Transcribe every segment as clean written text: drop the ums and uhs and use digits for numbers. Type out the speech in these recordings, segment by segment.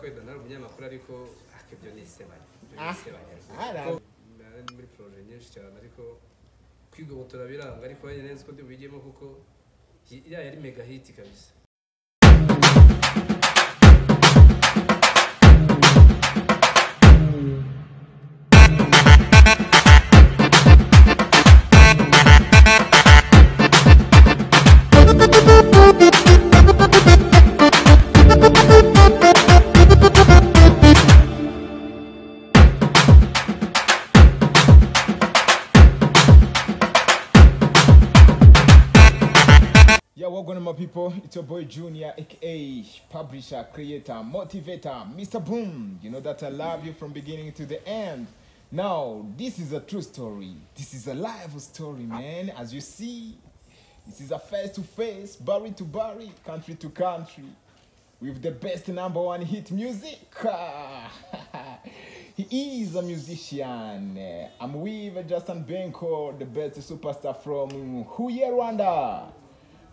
Ko wenda ntari umunyamakuru, ariko ibyo ni isebanya. Nari muri projet nyinshi cyane, ariko kwigobotora biranga, ariko nyine nzi ko ndi bubigemo kuko iriya yari mega hit kabisa. Yeah, welcome my people. It's your boy Junior, aka publisher, creator, motivator, Mr. Boom. You know that I love you from beginning to the end. Now, this is a true story. This is a live story, man. As you see, this is a face-to-face, barry to barry, country to country, with the best #1 hit music. He is a musician. I'm with Justin Benko, the best superstar from Huye, Rwanda.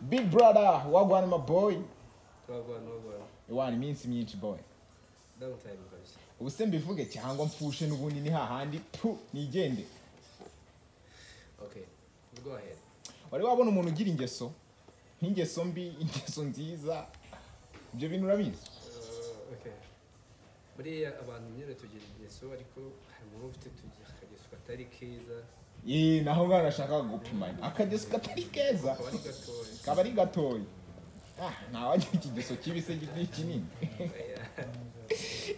Big brother, wagwan my boy. Wagwan, wagwan. Iwana iminsi myinshi boy. Long time kabisa. Ubuse mbivuge cyangwa mfushe n'ubundi ni hahandi pu nigende. Okay, go ahead. Wari wabona umuntu ugira ingeso? Nk'ingeso mbi, ingeso nziza. Ibyo bintu urabizi? Okay. Buriya abantu nyine tugira ingeso, ariko hari umuntu ufite tugira akageso katari keza. Naho ngaho nashakaga gupima akageso katari keza kaba ari gatoya. Ntawagira ikigeso kibi se kinini.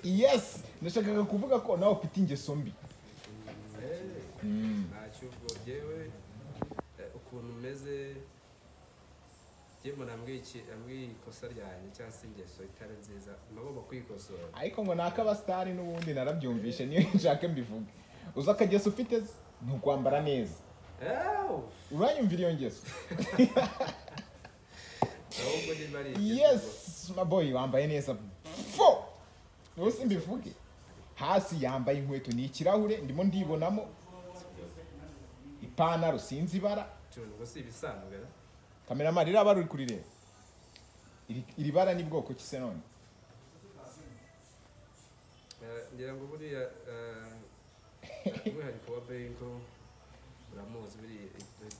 Yes, nashakaga kuvuga ko nawe ufite ingeso mbi. Ntacyo ubwo jyewe ukuntu umeze, jyewe nambwiye ikosa ryanjye cyangwa se ingeso itari nziza, ngomba kwikosora. Ariko ngo naka abasitari n'ubundi narabyumvishe, niyo nshaka mbivuge. Uzi akageso ufite ni ukwambara neza. Uranyumvira iyo ngeso? Yes, my boy wambaye neza. Fo! Uzi mbivuge. Hasi yambaye inkweto ni ikirahure ndimo ndibonamo. Ipantaro sinzi ibara. Ngo si ibisanzwe. Cameraman iri uri kurireba. Iri bara ni bwoko ki se none? Ngira ngo buriya umwihariko wa Benko uramuzi, buriya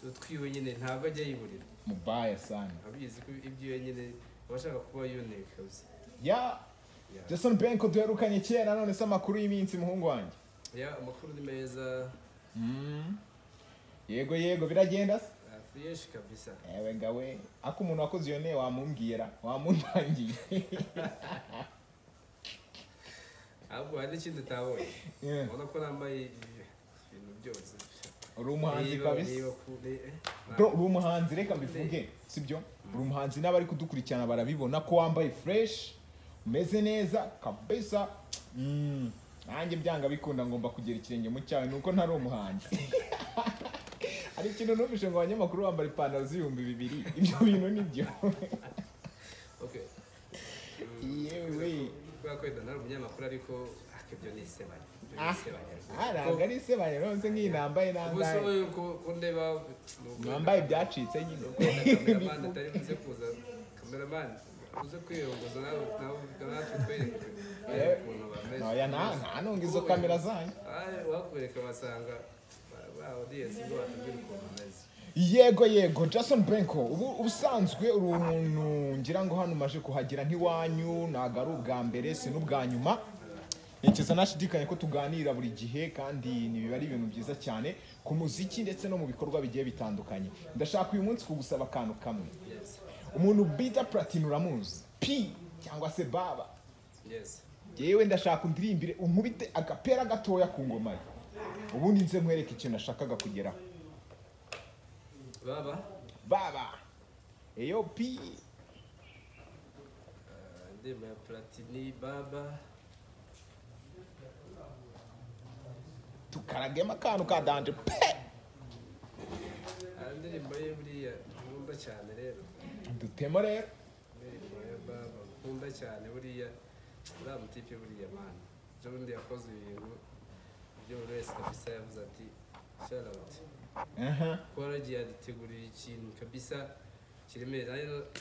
utwiwe nyine ntabwo ajya yiburira. Mubaya sana. Abizi ko ibyiwe nyine abashaka kuba unique kabisa. Yeah. Jason Benko duherukanye kera, none se amakuru y'iminsi muhungu wanjye? Yeah, amakuru ni meza. Yego yego biragenda se? Fresh kabisa. Ewe ngawe, ako umuntu wakoze iyo ne wamumbwira, wamuntangiye. Ahubwo hari n'ikindi utabonye. Ubona ko nambaye ibintu byose. Uri umuhanzi kabisa. Bro, uri umuhanzi reka mbivuge, sibyo? Uri umuhanzi n'abari kudukurikirana barabibona ko wambaye fresh, umeze neza kabisa. Nanjye byanga bikunda ngomba kugera ikirenge mu cyawe nuko ntari umuhanzi. Ari ikintu numvise ngo abanyamakuru bambara ipantaro z'2000, ibyo bintu nibyo. Okay. Yewe. Kubera ko wenda ntari umunyamakuru, ariko ibyo ni isebanya. Ntabwo ari isebanya, nonse nk'iyi nambaye nangahe. Ubuse ko ndeba nambaye ibyacitse nyine. Cameraman atari buze kuza, cameraman uze kwiyongoza natwe twereke ukuntu bameze. Oya nta nunga izo kamera zanyu. Wakwereka basanga ba audience ngo batubwire ukuntu bameze. Yego yego, Jason Benko, ubu ubusanzwe uri umuntu ngira ngo hano umaje kuhagera nk'iwanyu, ntago ari ubwa mbere si n'ubwa nyuma. Ntekereza nashidikanya ko tuganira buri gihe kandi nibiba ari ibintu byiza cyane ku muziki ndetse no mu bikorwa bigiye bitandukanye. Ndashaka uyu munsi kugusaba akantu kamwe. Umuntu bita Platini uramuzi? P cyangwa se Baba. Yes. Yewe ndashaka undirimbire unkubite agapera gatoya ku ngoma ye. Ubundi nze nkwereke ikintu nashakaga kugeraho. Baba. Baba. Eyo P. Ndima ya Platini Baba. Tukaragema akantu ka danje pe. Indirimbo ye buriya nkunda cyane rero. Dutema rero. Indirimbo ya Baba nkunda cyane buriya uriya mutipe buriya man. Ejo bundi yakoze ibintu byo buri wese kabisa yavuze ati shout out. Kuba yaragiye adutegurira ikintu kabisa Kiremera.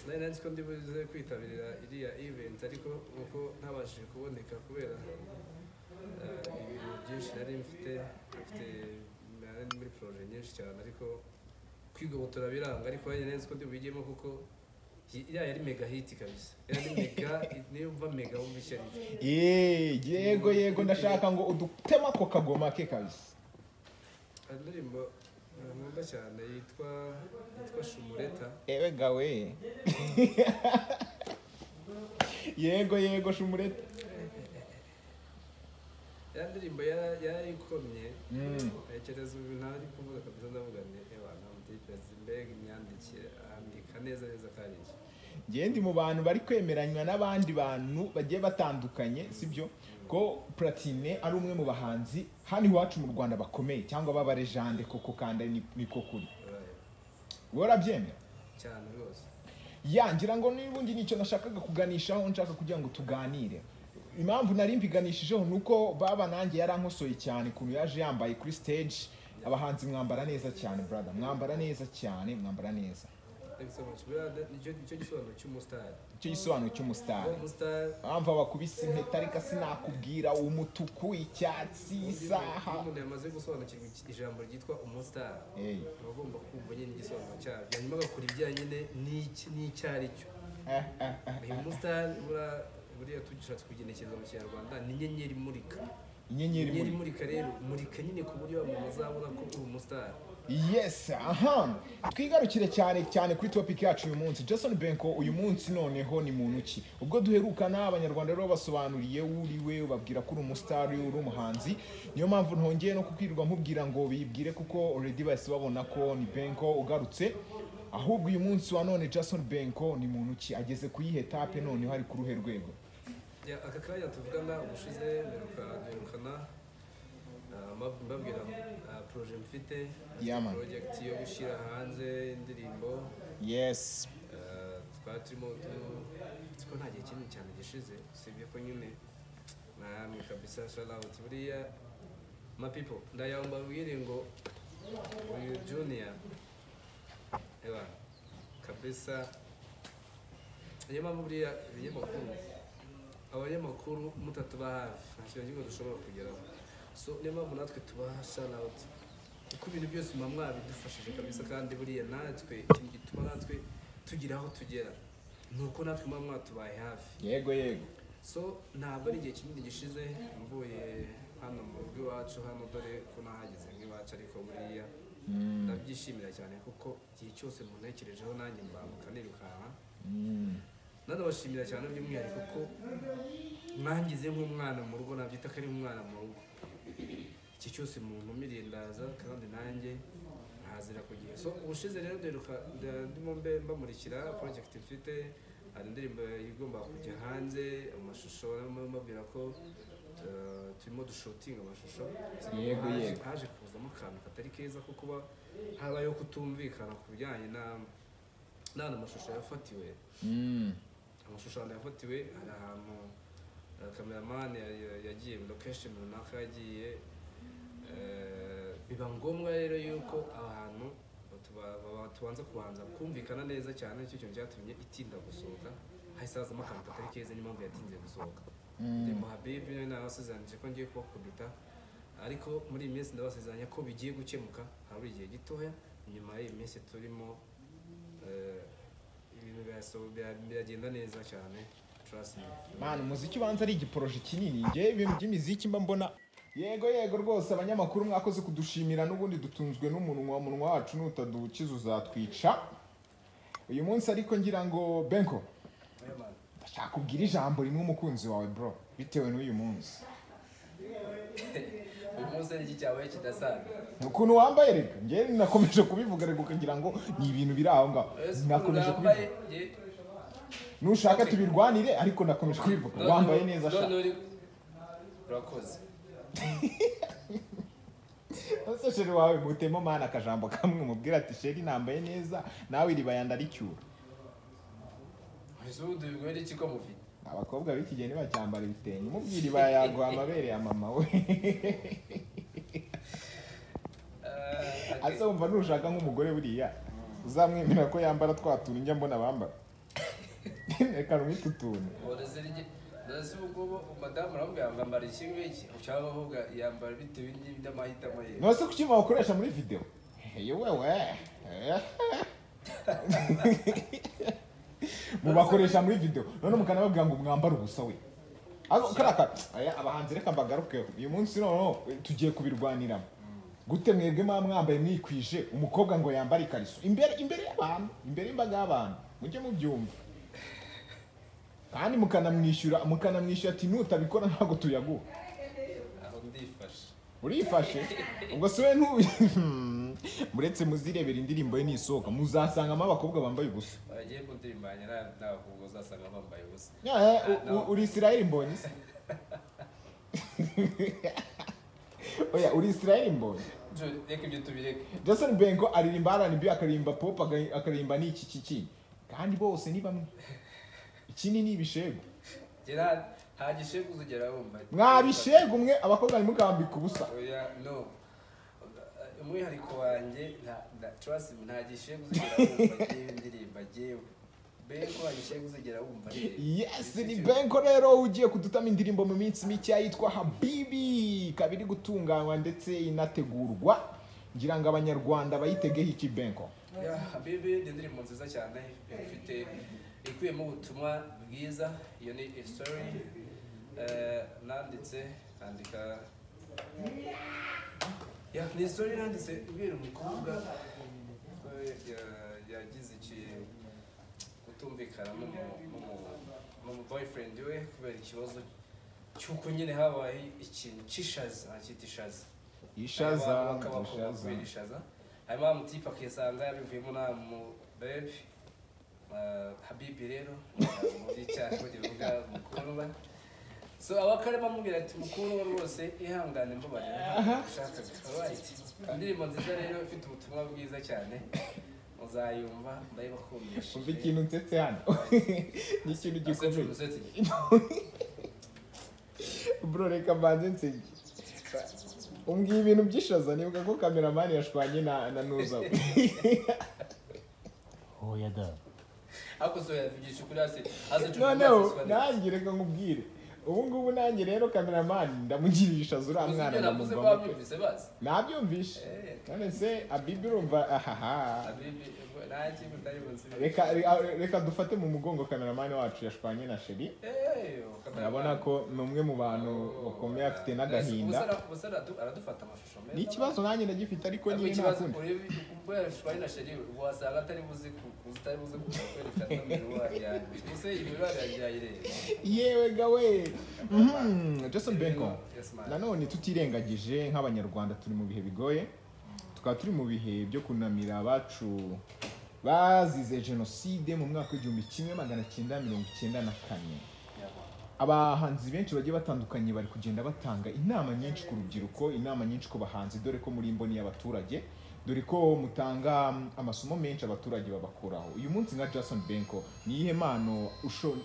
Nari nzi ko ndi buze kwitabira iriya event, ariko nkuko ntabashije kuboneka kubera ibintu byinshi nari mfite nari muri projet nyinshi cyane, ariko kwigobotora biranga, ariko nari nzi ko ndi buyigemo kuko iriya yari mega hit kabisa. Yari mega, niyo mva mega wumva icyo ari cyo. Yego yego, ndashaka ngo udutema ako kagoma ke kabisa. Hari indirimbo nkunda cyane yitwa Shumureta. Ewe gawe. Yego yego, Shumureta. Ya ndirimbo yarayikomye. Ntekereza ubu ntari kuvuga kabisa, ndavuga nti ewa nta mbega imyandikire, andika neza neza kariye. Njye ndi mu bantu bari kwemeranywa n'abandi bantu bagiye batandukanye, sibyo, ko Platini ari umwe mu bahanzi hano iwacu mu Rwanda bakomeye cyangwa b'abarejande koko, kandi niko kuri. Wowe urabyemera? Cyane rwose. Ya, ngira ngo n'ubundi nicyo nashakaga kuganishaho, nshaka kugira ngo tuganire. Impamvu nari mbiganishijeho nuko baba nanjye yarankosoye cyane ukuntu yaje yambaye kuri stage. Abahanzi mwambara neza cyane brother, mwambara neza cyane, mwambara neza. Thank you so much. Buriya nicyo gisobanuro cy'umustar. Icyo gisobanuro cy'umustar. Umustar. Mpamvu abakubise impeta, ariko sinakubwira umutuku, icyatsi, isaha. Iyo umuntu yamaze gusobanukirwa ijambo ryitwa umustar, aba agomba kumva nyine igisobanuro cyabyo, hanyuma agakora ibijyanye n'icyo ari cyo. Uyu mustar buriya tugishatse kugenekereza mu Kinyarwanda ni inyenyeri imurika. Inyenyeri imurika rero, murika nyine ku buryo umuntu azabona ko uri umustar. Yes, aha. Twigarukire cyane cyane kuri topic yacu uyu munsi. Jason Benko uyu munsi noneho ni muntu ki? Ubwo duherukana abanyarwanda rero basobanuriye uriwe, ubabwira ko uri umustar, uri umuhanzi. Niyo mpamvu ntongeye no kukwirwa nkubwira ngo bibwire, kuko already bahise babona ko ni Benko ugarutse. Ahubwo uyu munsi wa none Jason Benko ni muntu ki? Ageze kuyihe etape noneho, ari kuruhe rwego? Ya, aka kanya tuvugana ubushize mperukana mbabwira projet mfite, project yo gushyira hanze indirimbo. Yes. Twari turimo ko nta gihe kinini cyane gishize, usibye ko nyine namwe kabisa shout out buriya ma people, ndayambabwire ngo uyu Junior eba kabisa. Niyo mpamvu buriya ibinyamakuru, abanyamakuru mutatuba hafi nta kintu kimwe dushobora kugeraho. So niyo mpamvu natwe tubaha shout out, kuko ibintu byose muba mwabidufashije kabisa, kandi buriya natwe ikintu gituma natwe tugira aho tugera ni uko natwe muba mwatubaye hafi. Yego yego. So ntabwo ari igihe kinini gishize mvuye hano mu rugo iwacu hano, dore ko nahageze nk'iwacu, ariko buriya ndabyishimira cyane kuko igihe cyose muntekerejeho nanjye mbanguka nirukanka. Nanabashimira cyane by'umwihariko ko mwangize nk'umwana mu rugo, nabyita ko ari umwana mu rugo. Iki cyose muntumiriye ndaza, kandi nanjye nkazira ku gihe. So ubushize rero nderuka ndimo mbamurikira project mfite, hari indirimbo igomba kujya hanze, amashusho mbabwira ko turimo dushutinga amashusho. Yego yego. Haje kuzamo akantu katari keza ko kuba habayeho kutumvikana ku bijyanye n'ahantu amashusho yafatiwe. Amashusho yafatiwe hari ahantu cameraman yagiye location runaka yagiye, biba ngombwa rero yuko ahantu tubanza kubanza kumvikana neza cyane. Icyo kintu cyatumye itinda gusohoka, hahise hazamo akantu katari keza, niyo mpamvu yatinze gusohoka. Ndi Habibi nawe nabasezeranyije ko ngiye kubakubita, ariko muri iyi minsi ndabasezeranya ko bigiye gukemuka, habura igihe gitoya. Nyuma y'iyi minsi turimo ibintu biragenda neza cyane, trust me. Man, umuziki ubanza ari igiporoje kinini. Njye ibintu by'imiziki mba mbona yego yego rwose. Abanyamakuru mwakoze kudushimira, n'ubundi dutunzwe n'umunwa, umunwa wacu nutadukiza uzatwica. Uyu munsi ariko ngira ngo Benko, ndashaka kubwira ijambo rimwe umukunzi wawe bro, bitewe n'uyu munsi. Uyu munsi ni iki cyabaye kidasanzwe? Ukuntu wambaye, reka njye nakomeje kubivuga reka ukagira ngo ni ibintu biri aho ngaho. Nakomeje kubivuga, nushaka tubirwanire, ariko nakomeje kubivuga. Wambaye neza sha. Urakoze. Ese sheri wawe mutemo mana akajambo kamwe umubwira ati sheri nambaye neza, nawe iribaya ndaricyura. Ese ubu dubigwere iki ko mufite? Abakobwa b'iki gihe ntibacyambara ibitenge, umubwira ibaya yaguha amabere ya mama we. Ase wumva nushaka nk'umugore buriya Uzamwemera ko yambara twa tuntu njya mbona bambara? Reka rumwite utuntu. Ndetse ubu madamu aramubwira ngo ambara iki ngiki, cyangwa ahubwo yambara bitewe n'amahitamo ye. None se kuki bakoresha muri video? Yewe mubakoresha muri video none mukanababwira ngo mwambare ubusa we. Ako karaka aya abahanzi reka mbagaruke uyu munsi none tugiye kubirwaniramo. Gute mwebwe mwambaye mwikwije umukobwa ngo yambare ikariso imbere y'abantu, imbere y'imbaga y'abantu, mujye mubyumva. Kandi mukanamwishyura ati nutabikora ntago tuyaguha. Aho ndifashe. Urifashe? Ubwo se we ntubi muretse muzirebera indirimbo ye nisohoka muzasangamo abakobwa bambaye ubusa. Bagiye kundirimbanya n'abakobwa uzasanga bambaye ubusa. Uri Israel Mbonyi se? Oya, uri Israel Mbonyi. Reka ibyo tubireke. Jason Benko aririmba R&B, akaririmba pop, akaririmba n'iki kiki. Kandi bose ni bamwe. Ikindi ni ibishego. Gerard nta gishego uzigera wumva. Mwabishego umwe abakobwa bari mukambika ubusa. Oya no. Umwihariko wanjye nta trust me, nta gishego uzigera wumva giye ndirimba giye. Benko agishego uzigera wumva. Yes, ni Benko rero ugiye kudutama indirimbo mu minsi mike yitwa Habibi, kabiri gutunganywa ndetse inategurwa. Ngira ngo abanyarwanda bayitegeho iki Benko? Ya Habibi ni indirimbo nziza cyane ifite ikuyemo ubutumwa bwiza. Iyo ni story nanditse nandika ya ni story nanditse ibera umukobwa yagize iki kutumvikana n'umu boyfriend we kubera ikibazo cy'uko nyine habaye ikintu cy'ishaza, akita ishaza. Ishaza. Hanyuma mutipa akisanga yabivuyemo na mu baby Habibi rero muri cyane kugira mukuru. So abakarema amubwira ati mukuru rwose ihangane mbabarira ushaka. Right. Indirimbo nziza rero ifite ubutumwa bwiza cyane muzayumva ndayibakumbisha. Umva ikintu nsetse hano. Ni ikintu gikomeye. Bro reka mbanze nseke. Umbwiye ibintu by'ishaza nibuka ko cameraman yashwanye na Nuza. Oya da. Ako so yavugisha kuri ase. Noneho nanjye reka nkubwire. Ubu ngubu nanjye rero cameraman ndamugirisha zura mwana ndamuvamo. Nabyumvishe. None se Habibi urumva ahaha. Habibi nanjye mutari Reka dufate mu mugongo cameraman wacu yashwanye na Sheri. Urabona ko ni umwe mu bantu bakomeye afite n'agahinda. Aradufata amashusho meza. Ni ikibazo nanjye ndagifite ariko nyine ntakunda. Ubwo yashwanye na Sheri wasanga atari buzi kwerekana miruwari yanjye. Use imiruwari yanjye yayireba. Yewe gawe. Jason Benko. Nanone tutirengagije nk'abanyarwanda turi mu bihe bigoye. Tukaba turi mu bihe byo kunamira abacu bazize jenoside mu mwaka w'1994. Abahanzi benshi bagiye batandukanye bari kugenda batanga inama nyinshi ku rubyiruko, inama nyinshi ku bahanzi, dore ko muri imboni y'abaturage, dore ko mutanga amasomo menshi abaturage babakuraho. Uyu munsi nka Jason Benko, ni iyihe mpano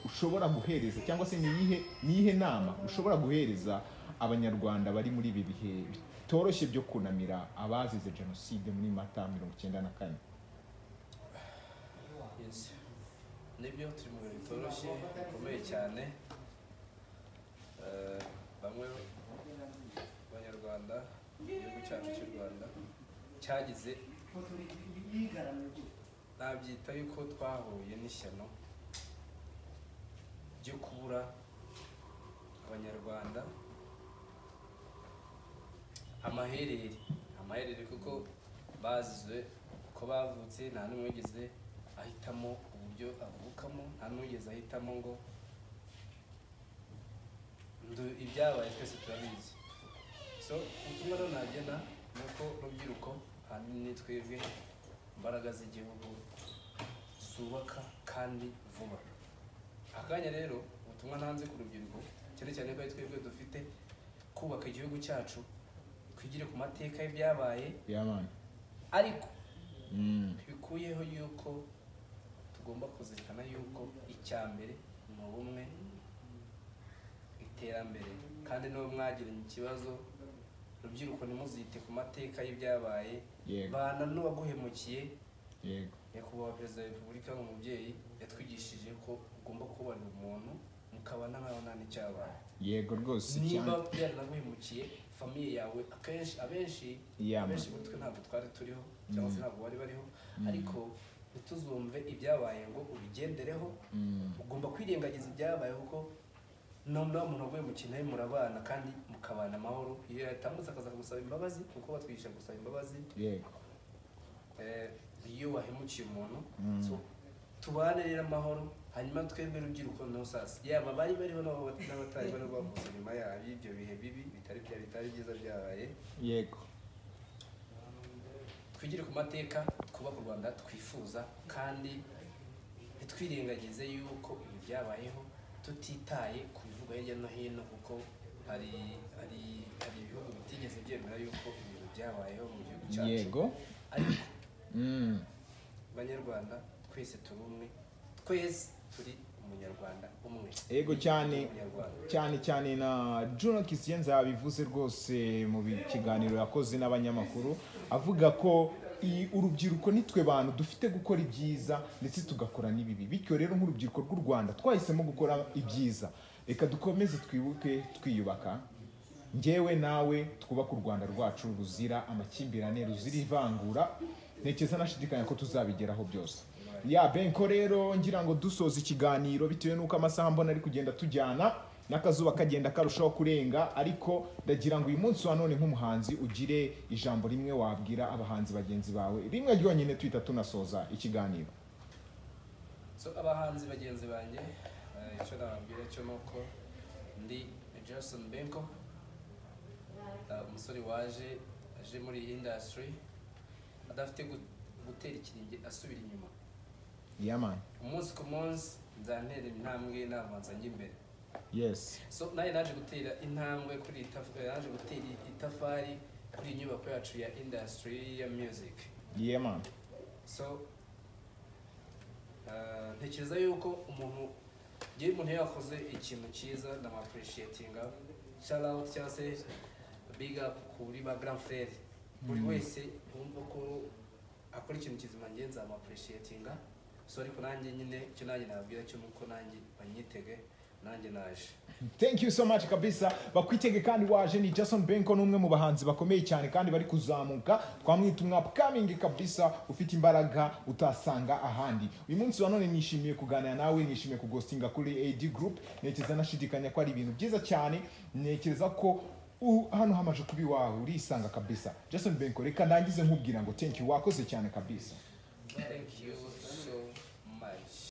ushobora guhereza cyangwa se ni iyihe nama ushobora guhereza abanyarwanda bari muri ibi bihe bitoroshye byo kunamira abazize jenoside muri Mata 94? Yes. Nibyo turi mu bihe bitoroshye bikomeye cyane. Bamwe banyarwanda igihugu cyacu cy'u Rwanda cyagize nabyita yuko twahuye n'ishyano ryo kubura abanyarwanda amaherere kuko bazize ko bavutse nta n'umwe wigeze ahitamo uburyo avukamo, nta n'umwe wigeze ahitamo ngo ibyabaye twese turabizi. So ubutumwa rero nagena ni uko rubyiruko ahanini twebwe imbaraga z'igihugu zubaka kandi vuba. Akanya rero ubutumwa ntanze ku rubyiruko cyane cyane ko twebwe dufite kubaka igihugu cyacu, twigire ku mateka y'ibyabaye ariko bikuyeho yuko tugomba kuzirikana yuko icya mbere ni ubumwe, iterambere, kandi n'uwo mwagiranye ikibazo rubyiruko ntimuzite ku mateka y'ibyabaye, bana n'uwaguhemukiye, Nyakubahwa Perezida wa Repubulika ni umubyeyi, yatwigishije ko ugomba kubabarira umuntu mukabana nkaho nta n'icyabaye. Yego rwose. Niba Cyane. yaranaguhemukiye, famille yawe, akenshi abenshi Yeah, man. abenshi muri twe ntabwo twari turiho cyangwa se ntabwo bari bariho, ariko ntituzumve ibyabaye ngo ubigendereho. Ugomba kwirengagiza ibyabaye, kuko noneho umuntu waguhemukiye nawe murabana kandi mukabana amahoro. Iyo yatambutse akaza kugusaba imbabazi, kuko batwigisha gusaba imbabazi, iyo wahemukiye umuntu. So tubane rero amahoro. Hanyuma twebwe urubyiruko no sasa, yaba bari bariho n'abatari bariho bavutse nyuma y'ibyo bihe bibi bitari byiza byabaye, twigire ku mateka, twubake u Rwanda twifuza, kandi ntitwirengagize yuko ibi byabayeho, tutitaye ku bivugwa hirya no hino, kuko hari ibihugu bitigeze byemera yuko ibintu byabayeho mu gihugu cyacu. Ariko Banyarwanda, twese turi umwe, twese turi Umunyarwanda umwe. Yego cyane. Umunyarwanda. Cyane cyane na Juno Kizigenza yabivuze rwose mu kiganiro yakoze n'abanyamakuru, avuga ko urubyiruko nitwe bantu dufite gukora ibyiza ndetse tugakora n'ibibi. Bityo rero nk'urubyiruko rw'u Rwanda twahisemo gukora ibyiza. Reka dukomeze twibuke twiyubaka, njyewe nawe twubake u Rwanda rwacu ruzira amakimbirane, ruzira ivangura. Ntekereza nashidikanya ko tuzabigeraho byose. Ya Benko, rero ngira ngo dusoza ikiganiro, bitewe n'uko amasaha mbona ari kugenda tujyana n'akazuba kagenda karushaho kurenga, ariko ndagira ngo uyu munsi wa none nk'umuhanzi ugire ijambo rimwe wabwira abahanzi bagenzi bawe, rimwe ryonyine, tuhita tunasoza ikiganiro. So abahanzi bagenzi banjye, icyo nababwira cyo ni uko ndi Jason Benko, umusore waje aje muri iyi industry adafite gutera ikirenge asubira inyuma. Yeah man. Umunsi ku munsi nzantera intambwe, nabanza njya imbere. So nanjye naje gutera intambwe kuri iyi naje gutera itafari kuri iyi nyubako yacu ya industry ya music. Yeah man. So ntekereza yuko umuntu, ngewe umuntu iyo yakoze ikintu cyiza ndamu appreciatinga. Shout out cyangwa se big up kuri ba grand frère, buri wese wumva ko akora ikintu kizima, ngewe nzamu appreciatinga. So ariko nanjye nyine icyo nanjye nababwira cyo nuko nanjye banyitege, nanjye naje. Thank you so much kabisa. Bakwitege kandi waje. Ni Jason Benko, ni umwe mu bahanzi bakomeye cyane kandi bari kuzamuka, twamwita umwe upcoming kabisa, ufite imbaraga utasanga ahandi. Uyu munsi wa none nishimiye kuganira nawe, nishimiye kugostinga kuri AD Group. Ntekereza nashidikanya ko ari ibintu byiza cyane. Ntekereza ko hano hamaje kuba iwawe, urisanga kabisa. Jason Benko, reka ndangize nkubwira ngo thank you, wakoze cyane kabisa. Thank you.